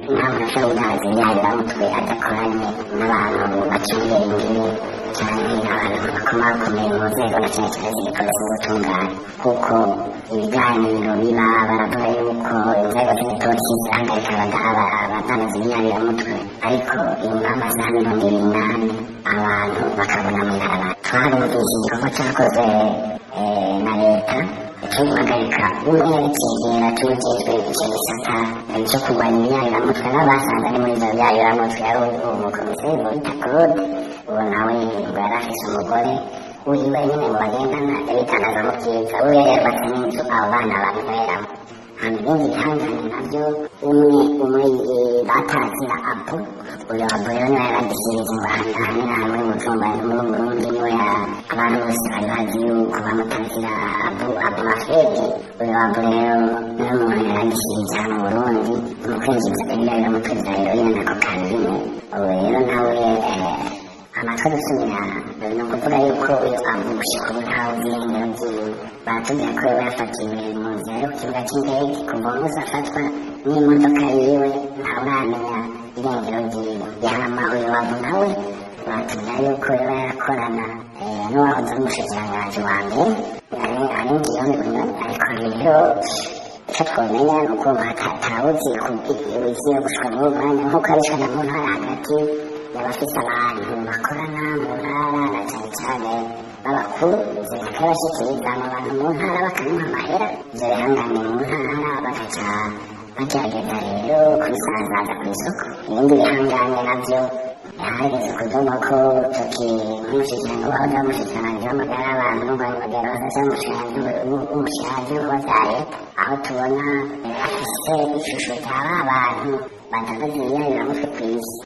Nta muntu ashobora kudandaza ibiyayuramutwe adakoranye n'abantu bacungereye imbibe canke abantu bakomakomeye mu nzego, na cane cane z'igipolisi n'ubutungane, kuko ibiganiro biba baravuga yuko inzego z'igipolisi zihagarika abadandaza ibiyayuramutwe, ariko inyuma y'amasaha 24 abantu bakabona mw'ibarabara. Twarumvise igikorwa cakozwe na leta cyo guhagarika umwe yaricegera c'uwujejwe ico gisata co kurwanya ibiyayuramutwe, n'abasanze ari muri ivyo biyayuramutwe, yari umukomiseri bita Claude. Uwo nawe ngo yari afise umugore wiwe nyene ngo bagendana, yabitangaza mu vyiza, uwo yari yarubatse n'inzu abo bana babikoreramo. Hama ibindi bihangane navyo, umwe umwe batazira Abu, uyo Abu rero niwe yaragishirije ngo ahantu aha muri Bujumbura muri Burundi, niwe abantu bose bari bazi yuko bamutazira Abu, Abu Mafedi. Uyo Abu rero niwe muntu yaragishirije hano mu Burundi mu kwinjiza ibiyayuramutwe vya heroine na kokayine. Ubu rero nawe amatwi adusumira ni ukuvuga yuko uyu Abu gushika ubu ntawe uzi irengero ryiwe. Baratubwira ko yoba yafatiwe mu nzira yo ku kibuga c'indege. Kuva umunsi afatwa n'imodoka yiwe, ntawuramenya irengero ryiwe. Yama uyu Abu nawe batubwira yuko yoba yarakorana n'uwahoze ari umushikiranganji wa mbere ari Ngiyoni Bunyoni. Ariko rero icyo twamenya ni uko atawuzi ibigiye gushika muri uwo mwanya, nk'uko abishana mu ntara hagati y'abafise abantu bakorana mu ntara, na cane cane b'abakuru. Ivyo bikabashikiriza mu bantu mu ntara, bakamuha amahera, ivyo bihangane mu ntara bagaca bagerageza rero kubisanzaza kw'isoko. Ibindi bihangane navyo harigeze kuduma ko urutoki nk'umushikiranganji wahoze ari umushikiranganji w'amagara y'abantu n'urwanya cyangwa umushikiranganji w'ibikorwa vya leta, aho tubona afise ishusho rya ba bantu badandaza ibiyayuramutwe kw'isi.